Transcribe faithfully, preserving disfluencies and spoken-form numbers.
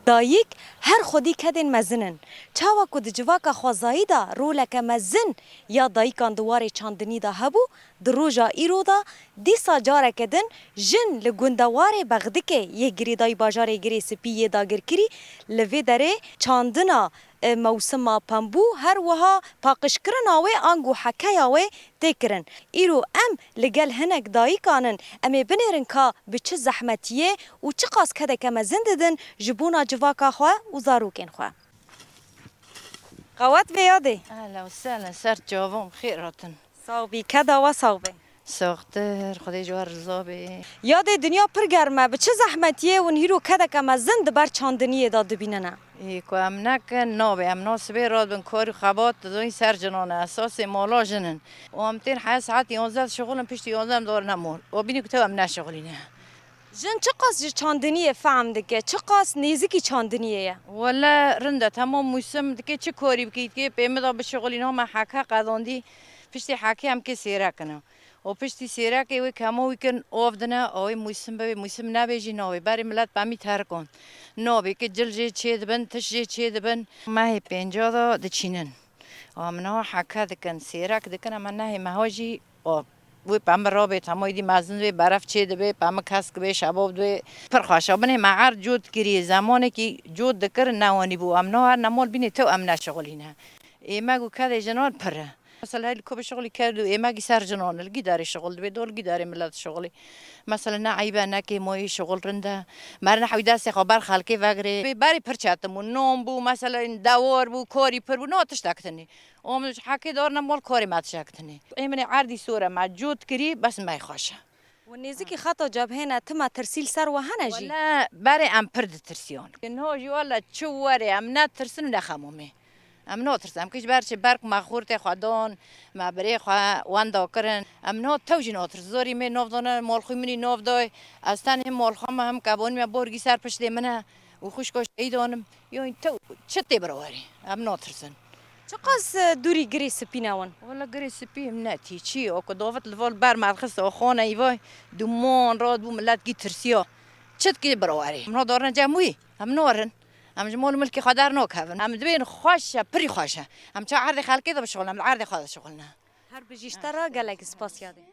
Dayik her xwedî kedên mezin in. Çawa ku di civaka xwezayî de roleke mezin ya dayikan di warê çandinî de hebû, di roja îro de dîsa careke din jin li gundewarê Bexdikê yê girêdayî bajarê Girê Spî yê dagirkirî li vê derê çandina, e, mewsima pembû, her wiha paqijkirina wê ango hekeya wê tê kirin. Îro em li gel hinek dayikan in, em ê binêrin ka bi çi zehmetiyê û çiqas kedeke mezin didin ji bona civaka xwe û zarokên xwe. Qewet be yadê. Ehlen û sehlen, ser çavan, xêr hatin. Sax bî, keda we sax be. Saxtir, Xwedê ji we riza be. Yadê, dinya pir germ e, bi çi zehmetiyê hûn hîro kedeke mezin di ber çandiniyê de dibînine? Ê, ku em nekin, nabê. Em na sibê radibin kar û xebat, dizanî ser jinan e, esasê mala jin in. Û em tên heya saet yanzdeh dişixulin, piştî yanzdeh em dor nemol. Û bînî ku tew em neşixulîne. Jin çiqas ji çandiniyê fehm dike, çiqas nêzikî çandiniyê ye? Wele rind e, temam mûsim dike, çi korî bikî, dike pê min de bişixulî, name heke qedandî, piştî hekê em kê sêrekine. Û piştî sêrekê wê kemo wî kin, av dine, awê mûsim bibe, mûsim nebê jî nabê. Berê milet pemî terikon. Nabê ki cil jê çê dibin, tiş jê çê dibin. Mehê pênca de diçînin. Û em niha heke dikin, sêrek dikin, em nehê meha jî, o, wê pemî rabê, temayî dî mezin bê, beref çê dibe, pemî kesk bê, şebab dibe. Pir xweş e. Binê me erd cot kirî, zemanekî cot dikir newanî bû. Em niha her nemol bînê tew em neşixulîne. Êmek û kedê jinan pir e. Mesela, her ku bi şixulî kerd û êmekî ser jinan, li gîdarê şixul dibe, do li gîdarê milet şixulî. Mesela, ne eyb e, ne kêmoyî, şixul rind e. Mer nehewî destê xwe ber xelkê vegirê. Bê berê pir çetin bû, non bû, mesela, dewar bû, korî pir bû, no tiştek tinî. Om hekê dor ne mol korê me tiştek tinî. Ê min ê erdî sor e, me cot kirî, bes me xweş e. Û nêzikî xeta cebhê ne, ti metirsî li ser we hene jî? Wele berê em pir ditirsiyon. Niha jî wele çi were, em netirsin û nexemomê. Em notirsin. Em kî ji ber çi berk me xurtê xwe don, me birê xwe wenda kirin. Em niha tew jî notirs. Zorî me nov done, molxwî min î nov doy. Ez tenê hem molxa me hem kebonî me borgî ser piştê min e û xwişko şehîd onim. Yo, tew çi tê bira werî. Em notirsin. Çiqas, e, dûrî girê spî ne win? Wele girê spî em ne tî çi, o ku dovit li vol ber me dixist, o xone î vay, dumon rod bû, milet gî tirsiya. Çi dikî bira werî? Em no dorine cem wî, em norin. Em ji mol û milkê xwe dernokevin. Em dibên xweş e, pirî xweş e. Em ça erdê xelkê de bişixulin, em li erdê xwe de şixulin. Her bijî ji te re gelek spas yadê.